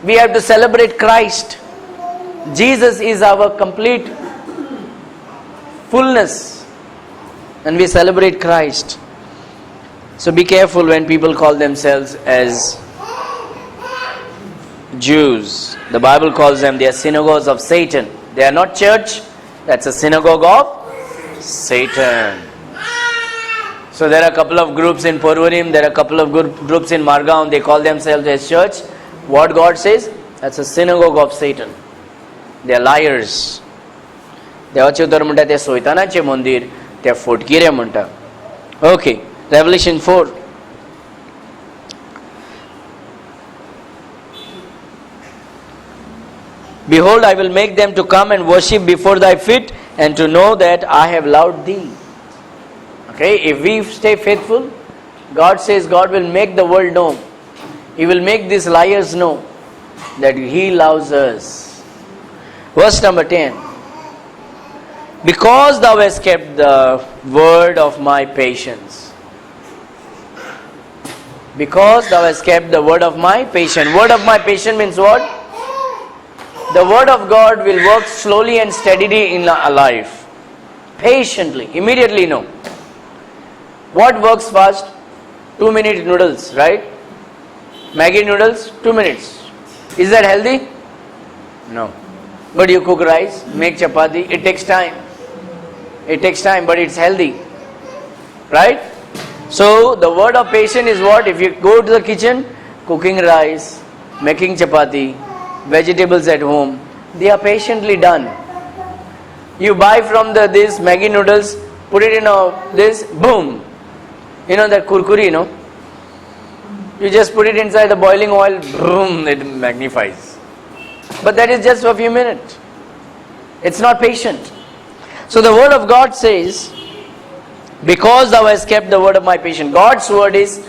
We have to celebrate Christ. Jesus is our complete fullness. And we celebrate Christ. So be careful when people call themselves as Jews. The Bible calls them, they are synagogues of Satan. They are not church. That's a synagogue of Satan. So there are a couple of groups in Porvorim, there are a couple of groups in Margaon, they call themselves as church. What God says? That's a synagogue of Satan. They are liars. देवाचें उतर म्हणटा ते सैतानाचें मंदीर, ते फटकिरे म्हणटा. Okay, Revelation 4. Behold, I will make them to come and worship before thy feet, and to know that I have loved thee. Okay, if we stay faithful, God says God will make the world know. He will make these liars know that He loves us. Verse number 10. Because thou hast kept the word of my patience. Because thou hast kept the word of my patience. Word of my patience means what? The word of God will work slowly and steadily in our life. Patiently, immediately no. What works fast? 2-minute noodles, right? Maggi noodles, 2 minutes. Is that healthy? No. But you cook rice, make chapati, it takes time. It takes time, but it's healthy. Right? So the word of patient is what? If you go to the kitchen, cooking rice, making chapati, vegetables at home, they are patiently done. You buy from the this Maggi noodles, put it in a this, boom. You know that kurkuri, you know? You just put it inside the boiling oil, boom, it magnifies. But that is just for a few minutes. It's not patient. So the word of God says, because thou hast kept the word of my patience. God's word is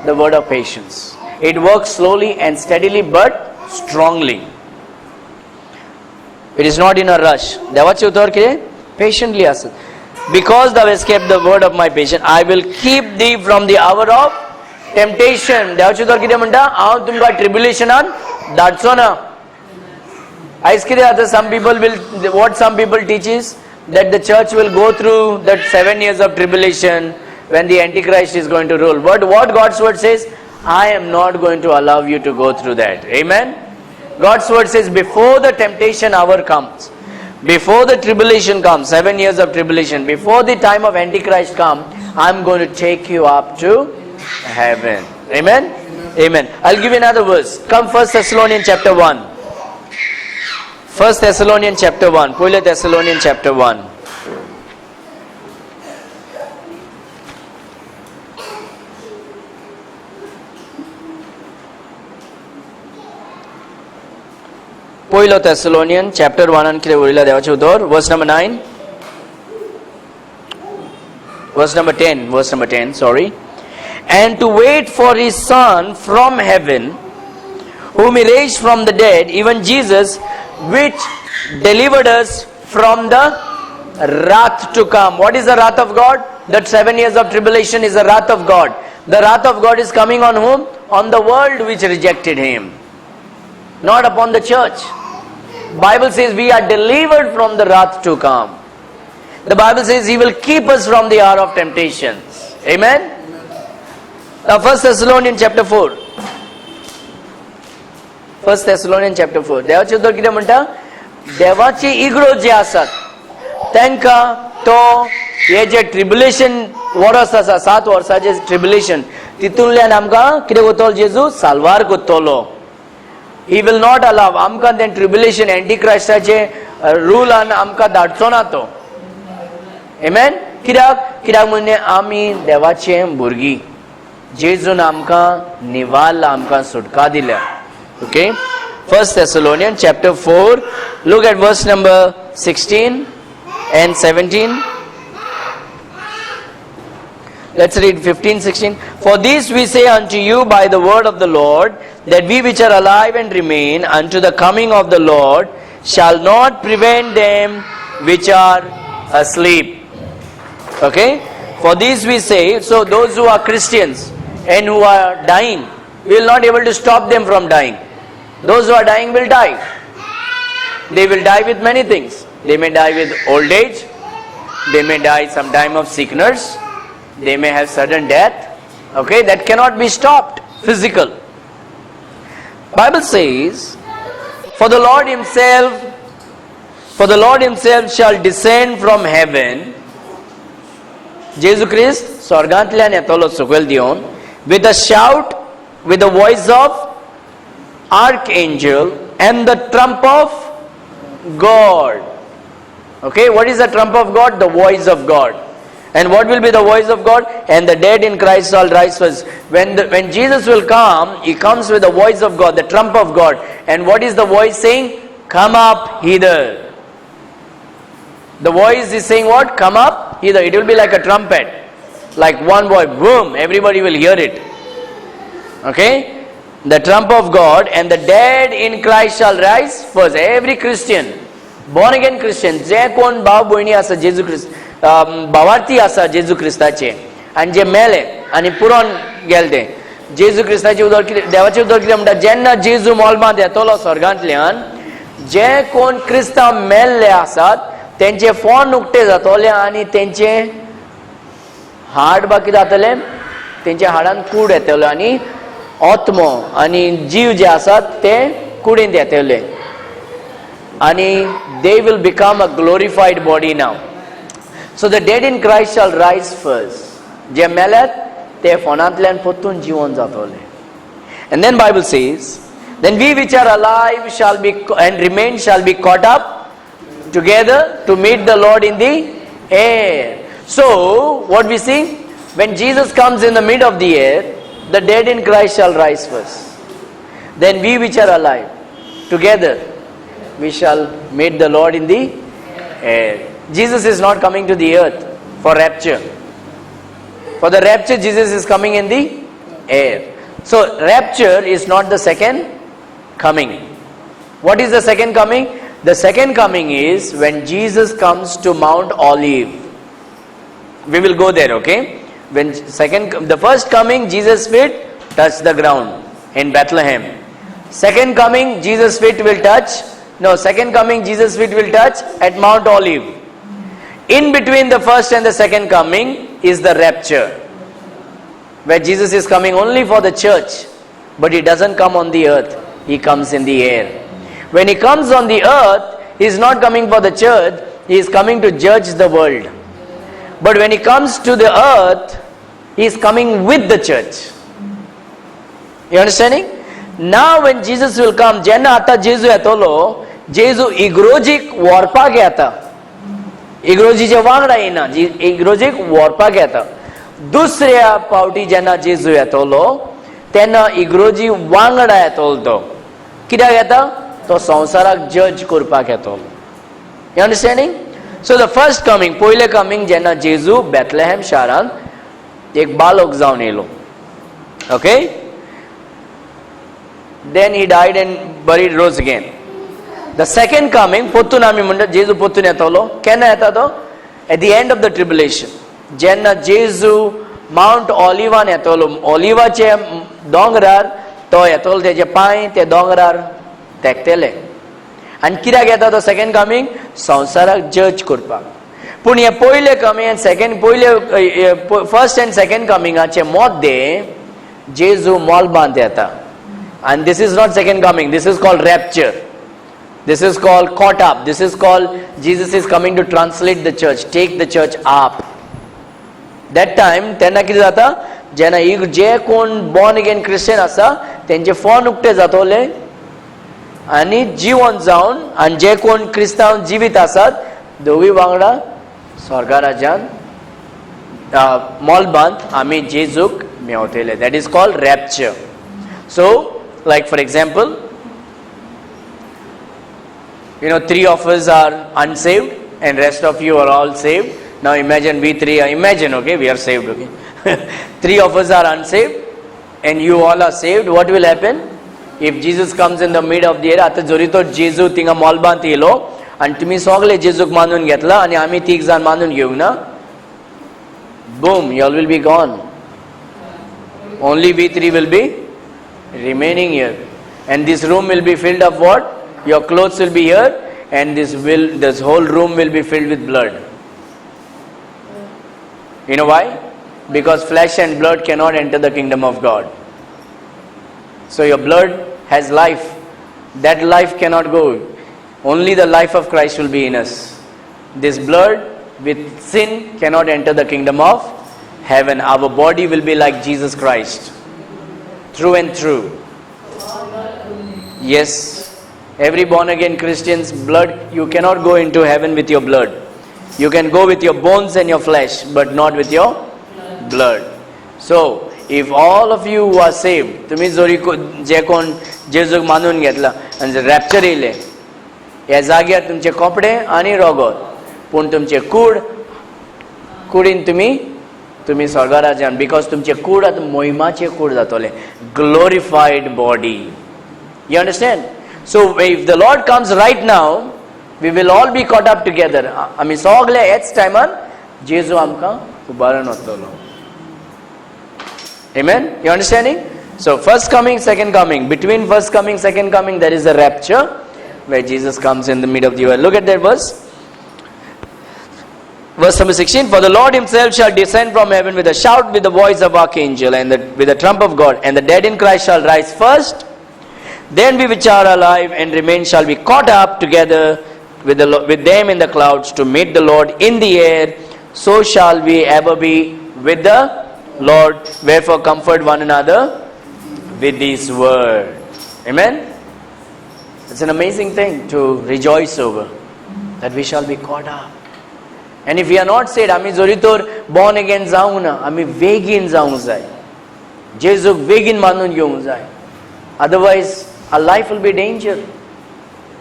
the word of patience. It works slowly and steadily but strongly. It is not in a rush. देवाचें उतर कितें patiently आसत. Because thou hast kept the word of my patience, I will keep thee from the hour of temptation. देवाचें उतर कितें म्हणटा, हांव तुमकां ट्रिब्युलेशनान धाडचो ना. आयज कितें जाता, some people will, what some people teach is that the church will go through that 7 years of tribulation when the Antichrist is going to rule. But what God's word says, I am not going to allow you to go through that. Amen. God's word says, before the temptation hour comes, before the tribulation comes, 7 years of tribulation, before the time of Antichrist come, I'm going to take you up to heaven. Amen. Amen. I'll give you another verse. Come, First Thessalonians chapter 1. First Thessalonians chapter 1. पयले Thessalonians chapter 1. पयलो Thessalonian chapter 1 आनी कितें उरयला देवाचें उतर, verse number 9, verse number 10, verse number 10, sorry. And to wait for his Son from heaven, whom he raised from the dead, even Jesus, which delivered us from the wrath to come. What is the wrath of God? That 7 years of tribulation is the wrath of God. The wrath of God is coming on whom? On the world which rejected him. Not upon the church. Bible says we are delivered from the wrath to come. The Bible says he will keep us from the hour of temptations. Amen. Now, First Thessalonians chapter 4. First Thessalonians chapter 4. देवाचे उतर कितें म्हणटा, देवाचे इगर्ज जे आसात तांकां तो हे जे ट्रिब्युलेशन वर्स आसा, 7 वर्साचे ट्रिब्युलेशन, तितूंतल्यान आमकां कितें करतलो जेजू? साल्वार करतलो. He will not allow आमकां तें ट्रिब्युलेशन, एंटीक्रायस्टाचे रुलान आमकां धाडचो ना तो. Amen. कित्याक? कित्याक म्हणजे आमी देवाचे भुरगीं. जेजून आमकां निवारला, आमकां सुटका दिल्या. Okay, First Thessalonian chapter 4, look at verse number 16 and 17. Let's read 15, 16. For this we say unto you by the word of the Lord, that we which are alive and remain unto the coming of the Lord shall not prevent them which are asleep. Okay? For this we say, so those who are Christians and who are dying, we will not able to stop them from dying. Those who are dying will die. They will die with many things. They may die with old age, they may die sometime of sickness, they may have sudden death. Okay, that cannot be stopped. Physical. Bible says, for the Lord himself shall descend from heaven. जेजू क्रिस्त स्वर्गांतल्यान येतलो सकयल देवन, with a shout, with the voice of archangel and the trump of God. Okay, what is the trump of God? The voice of God. And what will be the voice of God? And the dead in Christ shall rise first. When Jesus will come, he comes with the voice of God, the trump of God. And what is the voice saying? Come up hither. The voice is saying what? Come up hither. It will be like a trumpet. Like one voice, boom, everybody will hear it. Okay? The trump of God, and the dead in Christ shall rise first. Every Christian, born again Christian, जे कोण भाव भयणी आसा जेजू क्रिस्त भावार्थी आसा जेजू क्रिस्ताचे आनी जे मेले आनी पुरोन गेले ते जेजू क्रिस्ताचे उदर कितें, देवाचें उतर कितें म्हणटा, जेन्ना जेजू मोलमांत येतलो स्वर्गांतल्यान, जे कोण क्रिस्तांव मेल्ले आसात तेंचे फोन उक्ते जातोले आनी तेंचे हाड बाकी जातले, तेंच्या हाडान कूड येतलो आनी आत्मो आनी जीव जे आसात ते कुडींत येतले आनी they will become a glorified body now. So the dead in Christ shall rise first. जे मेल्यात ते फोंडांतल्यान परतून जिवन जातले. And then Bible says, then we which are alive shall be and remain shall be caught up together to meet the Lord in the air. So what we see, when Jesus comes in the mid of the air, the dead in Christ shall rise first. Then we which are alive, together we shall meet the Lord in the air. Jesus is not coming to the earth for rapture. For the rapture, Jesus is coming in the air. So rapture is not the second coming. What is the second coming? The second coming is when Jesus comes to Mount Olive. We will go there, okay? When second, the first coming, Jesus' feet touch the ground in Bethlehem. Second coming, Jesus' feet will touch. No, second coming, Jesus' feet will touch at Mount Olive. In between the first and the second coming is the rapture, where Jesus is coming only for the church, but he doesn't come on the earth, he comes in the air. When he comes on the earth, he is not coming for the church, he is coming to judge the world. But when he comes to the earth, he is coming with the church. You understanding? Now when Jesus will come, जेन्ना आतां जेजू येतलो, जेजू इगर्जीक व्हरपाक येता. इगर्जीच्या वांगडा येना, इगर्जीक व्हरपाक येता. दुसऱ्या पावटी जेन्ना जेजू येतलो तेन्ना इगर्जी वांगडा येतलो. तो कित्याक येता? तो संवसाराक जज करपाक येतलो. You understanding? So the first coming, पयलें कमींग, जेन्ना जेजू बेथलेहम शारांत एक बालक जावन येयलो, okay, then he died and buried, rose again. The second coming, पोत्तून आमी म्हणटा जेजू पोत्तून येतलो. केन्ना येता तो? At the end of the tribulation, जेन्ना जेजू मावंट ऑलिवान येतलो, ऑलिवाचे दोंगरार तो येतलो, तेजे पांय ते दोंगरार तेकतले. आनी कित्याक येता तो सेकंड कमींग? संवसाराक जज करपाक. पूण हे पयले कमींग आनी सेकंड, पयले, फर्स्ट अँड सेकंड कमिंगाचे मद्दे जेजू मोलबांत येता. And this is not second coming, this is called rapture. This is called caught up. This is called Jesus is coming to translate the church, take the church up. That time तेन्ना कितें जाता? जेन्ना जे कोण born again Christian आसा तेंचे phone उक्ते जातोले आनी जिवन जावन, आनी जे कोण क्रिस्तांव जिवीत आसात दोगूय वांगडा स्वर्गा राज्यान मोलबांत आमी जेजूक मेवतले. That is called rapture. So like, for example, three of us are unsaved and rest of you are all saved. Now imagine we three are, imagine, okay, we are saved, okay, three of us are unsaved and you all are saved. What will happen if Jesus comes in the mid of the air? आता जरी तो जेजू थिंगा मोलबांत येयलो आनी तुमी सगळे जेजूक मानून घेतला आनी आमी तीग जाण मानून घेवंक ना, boom, you all will be gone. Only we three will be remaining here, and this room will be filled of what? Your clothes will be here, and this whole room will be filled with blood. You know why? Because flesh and blood cannot enter the kingdom of God. So your blood has life. That life cannot go. Only the life of Christ will be in us. This blood with sin cannot enter the kingdom of heaven. Our body will be like Jesus Christ, through and through. Yes, every born again Christian's blood, you cannot go into heaven with your blood. You can go with your bones and your flesh, but not with your blood. So, if all of you who are saved, तुम्ही जरी जे कोण जेजूक मानून घेतला आनी rupture येयले, ह्या जाग्यार तुमचे कपडे आनी रोगोत, पूण तुमचे कूड, कुडीन तुमी तुमी स्वर्गराजान, because तुमचे कूड आतां मोहिमाचे कूड जातले, glorified body. You understand? So if the Lord comes right now, we will all be caught up together. आमी सगळे हेच टायमान जेजू आमकां उबारून वतलो. Amen? You understanding? So first coming, second coming. Between first coming, second coming, there is a rapture. Where Jesus comes in the middle of the earth. Look at that verse. Verse number 16. For the Lord himself shall descend from heaven with a shout, with the voice of archangel, and with the trump of God, and the dead in Christ shall rise first. Then we which are alive and remain shall be caught up together with them in the clouds to meet the Lord in the air. So shall we ever be with the Lord. Wherefore comfort one another with these words. Amen. It's an amazing thing to rejoice over, that we shall be caught up. And if we are not saved, आमी जरी तर born again जावंक ना, आमी वेगीन जावंक जाय, जेजूक वेगीन मानून घेवंक जाय. Otherwise our life will be danger,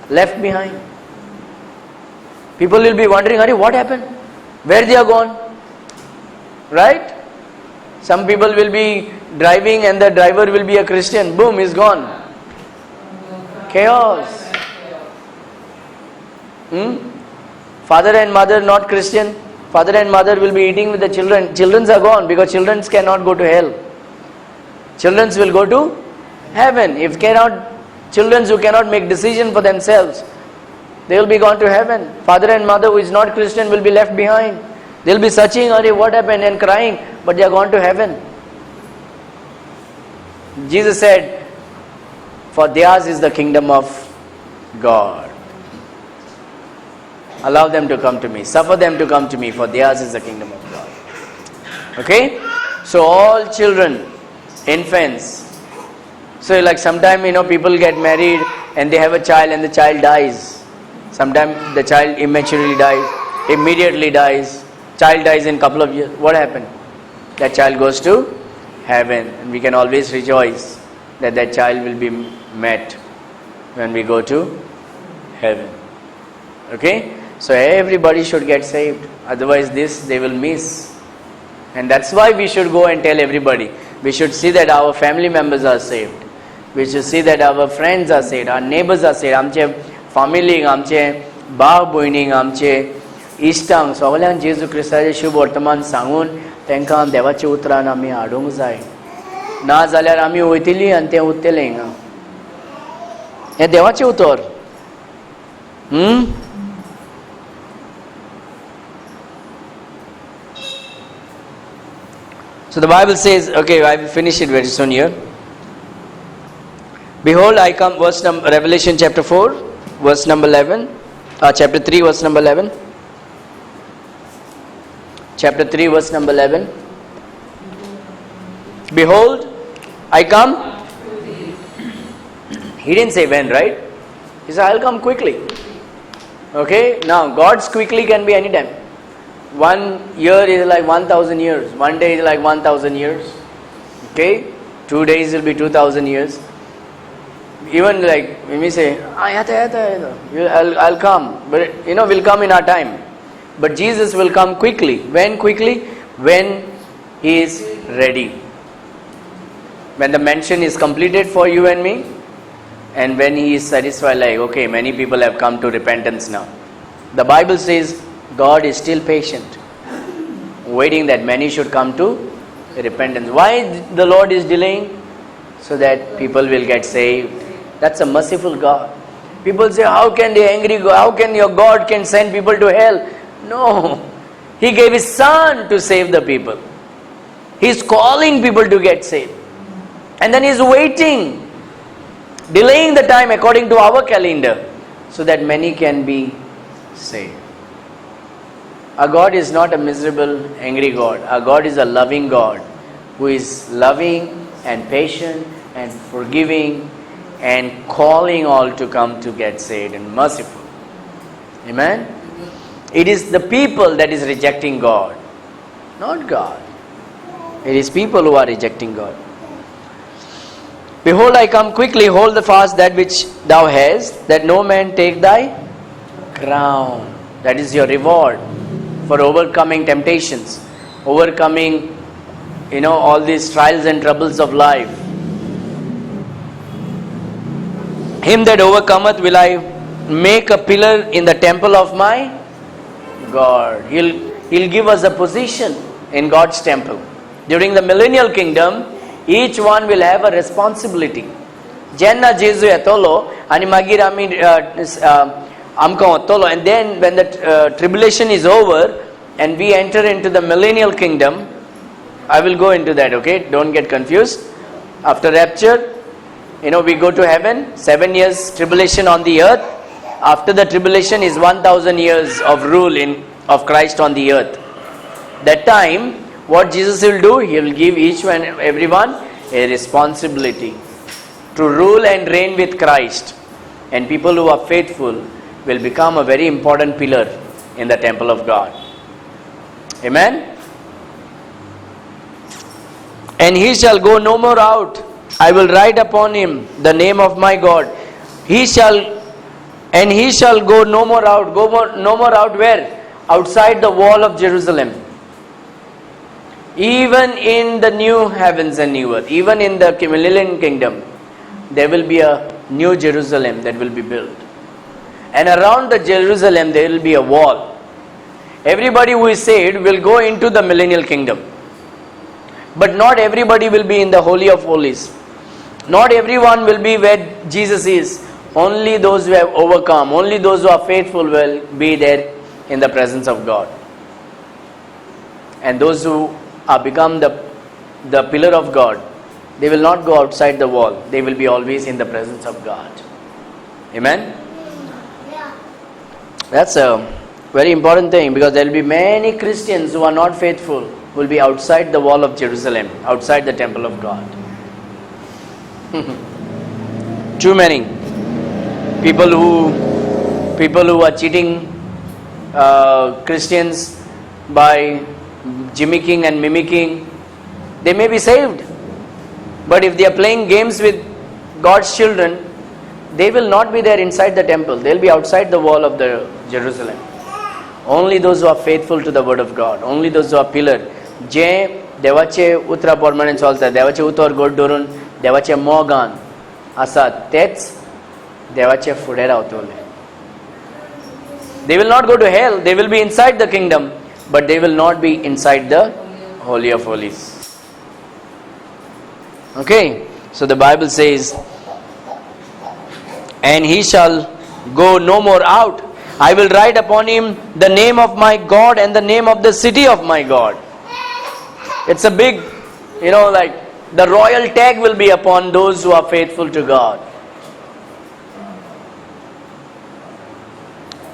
left behind. People will be wondering, "Arey, what happened? Where they are gone?" Right? Some people will be driving and the driver will be a Christian. Boom, he's gone. Chaos. Father and mother not Christian. Father and mother will be eating with the children. Children are gone because children cannot go to hell. Children will go to heaven. If cannot, children who cannot make decision for themselves, they will be gone to heaven. Father and mother who is not Christian will be left behind. They will be searching, "Arey, what happened?" and crying, but they are gone to heaven. Jesus said, "For theirs is the kingdom of God." Allow them to come to me. Suffer them to come to me, for theirs is the kingdom of God. Okay? So all children, infants. So like sometimes, people get married and they have a child and the child dies. Sometimes the child immaturely dies, immediately dies. Child dies in couple of years. What happened? That child goes to heaven, and we can always rejoice that that child will be met when we go to heaven. Okay? So everybody should get saved. Otherwise this they will miss. And that's why we should go and tell everybody. We should see that our family members are saved. We should see that our friends are saved, our neighbors are saved. आमचे फामिलीक, आमचे भाव भयणीक, आमचे इश्टांक सगल्यांक जेजू क्रिस्ताचें शुभ वर्तमान सांगून तांकां देवाच्या उतरान आमी हाडूंक जाय. ना जाल्यार आमी वयतली आनी तें उरतलें हिंगा. हें देवाचें उतर. So the Bible says, okay, I will finish it very soon here. Behold, I come, verse number, Revelation chapter 4, verse number 11, chapter 3, verse number 11. Chapter 3, verse number 11. Behold, I come. He didn't say when, right? He said, I'll come quickly. Okay, now God's quickly can be any time. 1 year is like 1,000 years. 1 day is like 1,000 years. Okay, 2 days will be 2,000 years. Even like when we say, I'll come, but we'll come in our time. But Jesus will come quickly. When quickly? When He is ready. When the mansion is completed for you and me, and when He is satisfied, like, okay, many people have come to repentance now. The Bible says God is still patient, waiting that many should come to repentance. Why the Lord is delaying? So that people will get saved. That's a merciful God. People say, how can the angry God, how can your God can send people to hell? No. He gave His Son to save the people. He is calling people to get saved. And then He is waiting, delaying the time according to our calendar, so that many can be saved. Our God is not a miserable, angry God. Our God is a loving God who is loving and patient and forgiving and calling all to come to get saved and merciful. Amen? It is the people that is rejecting God, not God. It is people who are rejecting God. Behold, I come quickly, hold the fast that which thou hast, that no man take thy crown. That is your reward for overcoming temptations, overcoming, all these trials and troubles of life. Him that overcometh will I make a pillar in the temple of my God. He'll give us a position in God's temple. During the millennial kingdom, each one will have a responsibility. जेन्ना जेजू येतलो आनी मागीर आमी आमकां वतलो. And then when the tribulation is over and we enter into the millennial kingdom, I will go into that, okay? Don't get confused. After rapture, we go to heaven, 7 years tribulation on the earth. After the tribulation is 1000 years of rule in of Christ on the earth. That time, what Jesus will do, he will give each one, everyone a responsibility to rule and reign with Christ. And people who are faithful will become a very important pillar in the temple of God. Amen. And he shall go no more out. I will write upon him the name of my God. He shall and he shall go no more out. Go more, no more out where? Outside the wall of Jerusalem. Even in the new heavens and new earth, even in the millennial kingdom, there will be a new Jerusalem that will be built. And around the Jerusalem, there will be a wall. Everybody who is saved will go into the millennial kingdom. But not everybody will be in the Holy of Holies. Not everyone will be where Jesus is. Only those who have overcome, only those who are faithful will be there in the presence of God. And those who are become the pillar of God, they will not go outside the wall. They will be always in the presence of God. Amen? That's a very important thing, because there will be many Christians who are not faithful will be outside the wall of Jerusalem, outside the temple of God. Too many people who are cheating Christians by gimmicking and mimicking, they may be saved. But if they are playing games with God's children, they will not be there inside the temple. They will be outside the wall of the Jerusalem. Only those who are faithful to the word of God, only those who are pillar, जे देवाचे उतरा प्रमाणे चलतात, देवाचे उतर घट धरून देवाचे मोगान आसात, तेच देवाचे फुडें रावतले. They will not go to hell, they will be inside the kingdom, but they will not be inside the Holy of Holies. Okay, so the Bible says, "And he shall go no more out. I will write upon him the name of my God and the name of the city of my God." It's a big, like the royal tag will be upon those who are faithful to God,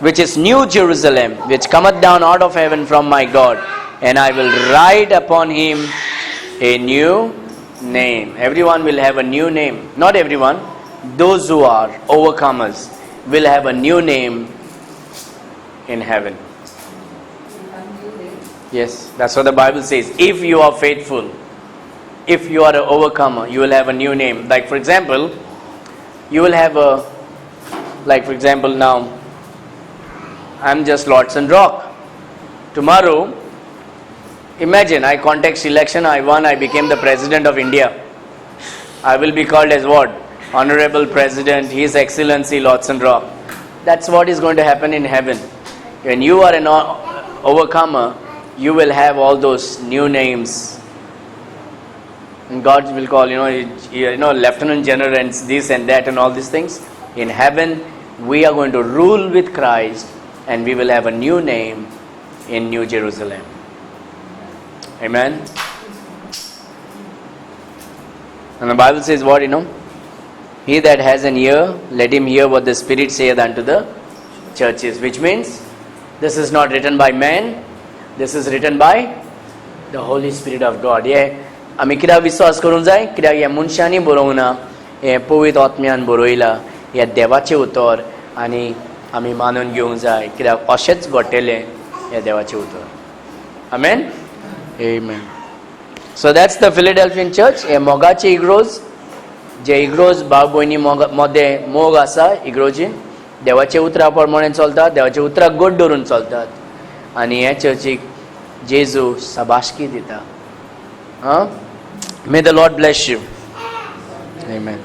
which is New Jerusalem, which cometh down out of heaven from my God, and I will write upon him a new name. Everyone will have a new name. Not everyone, those who are overcomers will have a new name in heaven. Yes, that's what the Bible says. If you are faithful, if you are an overcomer, you will have a new name. Like, for example, you will have a, like, for example, now, I'm just Lordson Rock. Tomorrow, imagine I contest election, I won, I became the president of India. I will be called as what? Honorable President, His Excellency Lordson Rock. That's what is going to happen in heaven. When you are an overcomer, you will have all those new names. And God will call, Lieutenant General and this and that and all these things. In heaven, we are going to rule with Christ and we will have a new name in New Jerusalem. Amen. And the Bible says what? He that has an ear, let him hear what the Spirit saith unto the churches. Which means, this is not written by man, this is written by the Holy Spirit of God. हे आमी कित्याक विश्वास करूंक जाय? कित्याक ह्या मनशांनी बरोवंक ना, हें पवित्र आत्म्यान बरयलां. हें देवाचें उतर आनी आमी मानून घेवंक जाय, कित्याक अशेंच घडटलें. हें देवाचें उतर. आमेन. Amen. So that's the Philadelphian church. हे मोगाचे इगर्ज, जे इगर्ज भाव भयणी मोग मदें मोग आसा, इगर्जीन देवाच्या उतरा प्रमाणे चलतात, देवाच्या उतराक घट धरून चलतात आनी हे चर्चीक जेजू शाबासकी दिता. आं, may the Lord bless you. Amen.